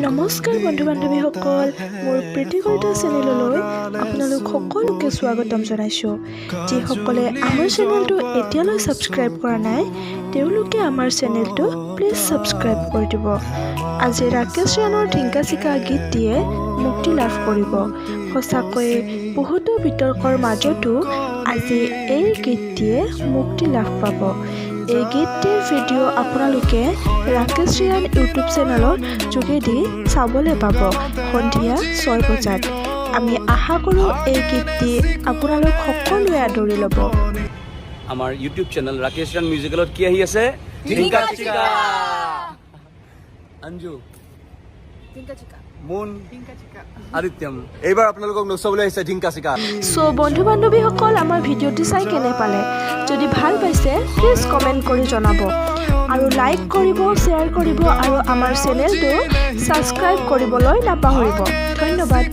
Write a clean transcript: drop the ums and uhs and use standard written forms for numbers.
নমস্কাৰ বন্ধু বান্ধৱীসকল, মোৰ প্ৰীতি কলিতা চেনেললৈ আপোনালোক সকলোকে স্বাগতম জনাইছোঁ। যিসকলে আমাৰ চেনেলটো এতিয়ালৈ ছাবস্ক্ৰাইব কৰা নাই, তেওঁলোকে আমাৰ চেনেলটো প্লিজ ছাবস্ক্ৰাইব কৰি দিব। আজি ৰাকেশ ৰিয়ানৰ ঢিংকা চিকা গীতটিয়ে মুক্তি লাভ কৰিব। সঁচাকৈয়ে বহুতো বিতৰ্কৰ মাজতো আজি এই গীতটিয়ে মুক্তি লাভ পাব। এই গীতটিৰ ভিডিঅ' আপোনালোকে ৰাকেশ ৰিয়ান ইউটিউব চেনেলৰ যোগেদি চাবলৈ পাব সন্ধিয়া 6 বজাত। আমি আশা কৰোঁ, এই গীতটি আপোনালোক সকলোৱে আদৰি ল'ব। আমাৰ ইউটিউব চেনেল ৰাকেশ ৰিয়ান মিউজিকেলত কি আহি আছে? ঢিংকা চিকা। অঞ্জু, মুন, আদিত্যম। এইবাৰ আপোনালোকক নচুৱাবলৈ আহিছে ঢিংকা চিকা। চ' বন্ধু বান্ধৱীসকল, আমাৰ ভিডিঅ'টি চাই কেনে পালে? যদি ভাল পাইছে, প্লিজ কমেণ্ট কৰি জনাব আৰু লাইক কৰিব, শ্বেয়াৰ কৰিব আৰু আমাৰ চেনেলটো ছাবস্ক্ৰাইব কৰিবলৈ নাপাহৰিব। ধন্যবাদ।